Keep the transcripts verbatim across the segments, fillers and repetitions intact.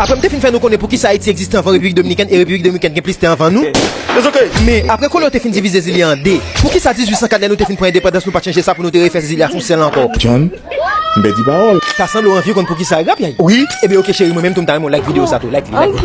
Frè m te fin fè nou konnen poukisa Ayiti egziste anvan Repiblik Dominikèn e Repiblik Dominikèn gen plis tè anvan nou. Men, apre kolon yo te fin divize zile a an de, poukisa dizuit san kat, lè nou te fin pran endepandans, nou pa t chanje sa pou nou te refè zile a s on sèl ankò? John, m pèdi pawòl. Ta sanble w anvi konn poukisa, grapyay? Wi. Ebyen, oke, cheri, mwen menm tou, m ta renmen w like videyo sa tou. Like li, like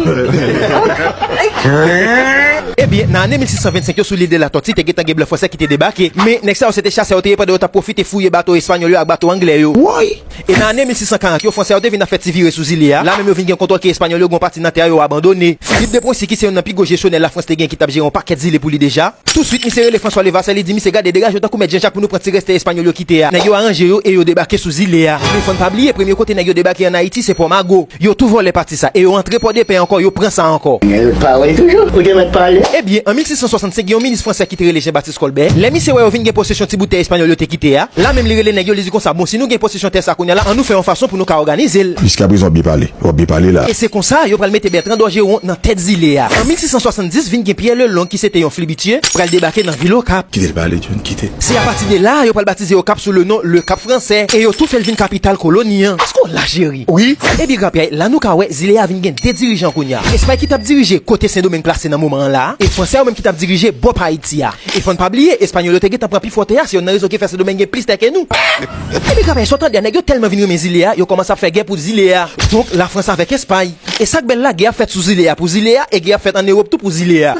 li. Ebyen, nan ane mil sis san vennsenk yo, sou lil de Latòti, te gentan gen blan fransè ki te debake. Men, nèg sa yo, se te chasè yo te ye pandan yo t ap pwofite fouye bato espanyòl yo ak bato anglè yo. Woy! E nan ane mil sis san karant yo, fransè yo te vin ap fè ti vire sou zile a. La menm, yo vin gen kontwòl ke espanyòl yo gen yon pati nan tè a yo abandone. Filip de Pwonsi, ki se youn nan pi gwo jesyonè Lafrans te gen, ki t ap jere yon pakèt zile pou li deja, touswit, misye rele Franswa Levasseur, li di misye gade, degaje w tankou mèt Jan Jak pou nou pran ti rès tè espanyòl yo kite a. Nèg yo aranje yo e yo debake sou zile a. Men fò n pa bliye, premye kote nèg yo debake ann Ayiti, se Pò Mago. Yo tou vòlè pati sa e yo antre Pòdepè ankò, yo pran sa ankò. Nèg yo pawòl toujou, ou te mèt pale. Ebyen, an mil sis san swasann senk, gen yon minis fransè ki te rele Jean Baptiste Colbert. Lè misye wè yo vin gen posesyon ti bout tè espanyòl yo te kite a, la menm li rele nèg yo, li di konsa, bon, si nou gen posesyon tè sa kounye a la, ann nou fè yon fason pou nou ka òganize l. Jiska prezan, w ap byen pale, w ap byen pale la. E se konsa, yo pral mete Bertrand Dorgeron nan tèt zile a. An mil sis san swasanndis, vin gen Pierre Lelong, ki se te yon flibitye, pral debake nan vil Okap. Kite l pale, John, kite. Se apati de la, yo pral batize Okap sou le non Le Cap Français, e yo tou fè l vin kapital koloni an. Èske w la, cheri? Wi. Ebyen, grapyay, la nou ka wè, zile a vin gen de dirijan kounye a. Espay ki t ap dirije kote Sendomeng plase nan moman an la, e fransè yo menm ki t ap dirije bò pa Ayiti a. E fò n pa bliye, espanyòl yo te gentan pran pifò tè a, se youn nan rezon ki fè Sendomeng gen plis tè ke nou. Ebyen, grapyay, sa w tande a, nèg yo tèlman vin renmen zile a, yo kòmanse ap fè gè pou zile a. Donk, Lafrans avèk Espay. E sa k bèl la, gè ap fèt sou zile a pou zile a, e gè ap fèt ann Ewòp tou pou zile a.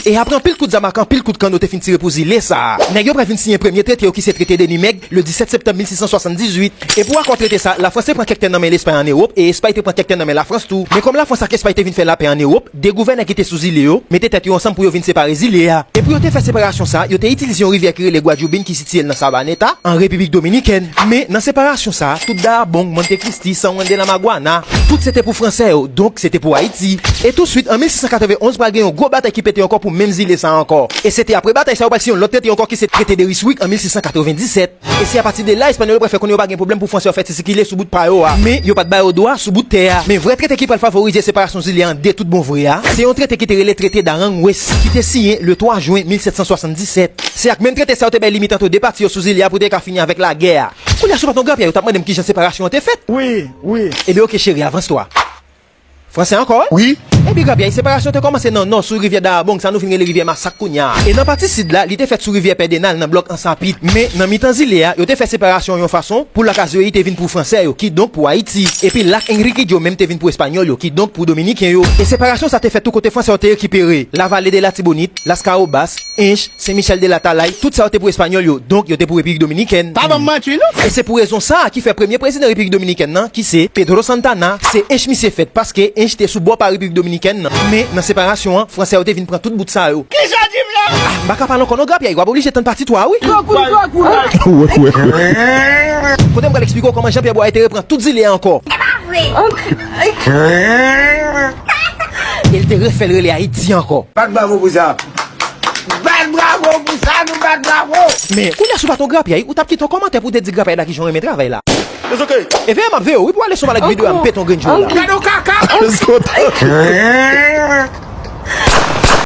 E apre anpil kout zam ak anpil kout kanno te fin tire pou zile sa a, nèg yo pral vin siyen premye trete yo, ki se trete de Nimèg, le disèt septanm mil sis san swasanndizwit. E pou akò trete sa, Lafrans te pran kèk tè nan men Lespay ann Ewòp, e Espay te pran kèk tè nan men Lafrans tou. Men kòm Lafrans ak Espay te vin fè lapè ann Ewòp, de gouvènè ki te sou zile yo mete tèt yo ansanm pou yo vin separe zile a. E pou yo te fè separasyon sa a, yo te itilize yon rivyè ki rele Gwadyoubin, ki sitiye l nan Sabaneta, an Repiblik Dominikèn. Men, nan separasyon sa a, tout Daraabong, Monte Cristi, San Juan de la Maguana, tout se te pou fransè yo, donk se te pou Ayiti. E touswit, an mil sis san katrevenn onz, pral gen yon gwo batay ki pete ankò pou menm zile sa a ankò. E se te apre batay sa a, yo pral siyen yon lòt trete ankò, ki se Trete de Ryswick an mil sis san katrevenndisèt. E se apati de la, espanyòl yo pral fè konnen yo pa gen pwoblèm pou fransè yo fè ti sikile sou bout pa yo a. Men, yo pa t ba yo dwa sou bout tè a. Men vrè trete ki pral favorize separasyon zile a an de tout bon vre a, se yon trete ki te rele Trete d'Aranjuez, ki te siyen le twa jen mil sèt san swasanndisèt. Se ak menm trete sa yo te bay limit ant de pati yo sou zile a pou te ka fini avèk lagè a. Kounye a, si w pa t yon grapyay, ou t ap mande m kijan separasyon an te fèt? Wi, wi. Ebyen, oke, cheri, avans twa. Fransè ankò, wi? Wi. Ebyen, grapyay, separasyon te kòmanse nan nò, sou rivyè Daraabong, sa nou vin rele rivyè Masak kounye a. E nan pati sid la, li te fèt sou rivyè Pèdenal, nan blòk Ansapit. Men, nan mitan zile a, yo te fè separasyon yon fason pou Lakazoyi te vin pou fransè yo, kidonk pou Ayiti. Epi lak Enriquillo menm te vin pou espanyòl yo, kidonk pou dominiken yo. E separasyon sa te fèt tou kote fransè yo te rekipere La Vallée de l'Artibonite, Las Cahobas, Ench, Sen Michel de l'Atalay, tout sa yo te pou espanyòl yo, donk yo te pou Repiblik Dominikèn. Pa ban m manti, non. E se pou rezon sa a ki fè premye prezidan Repiblik Dominikèn nan, ki se Pedro Santana, se Ench misye fèt, paske Ench te sou bò pa Repiblik Dominikèn nan. Men, nan separasyon an, fransè yo te vin pran tout bout sa yo. Kisa w di m la? Ah, m pa ka pale ankò non, grapyay, w ap oblije tann pati twa, wi. Gwo kout, gwo kout. Wè, wè, wè. Kote m pral eksplike w kòman Jean Pierre Boyer te repran tout zile a ankò. E l te refè l rele Ayiti ankò. Bat bravo pou sa. Bat bravo pou sa, nou bat bravo. Men, kounye a, si w pa t yon grapyay, ou t ap kite yon kòmantè pou w te di grapyay la kijan w renmen travay la. It's okay. E veye m ap veye w, wi, pou w ale sou m a like videyo a, m pete yon grenn jwe la. Gade yon kaka.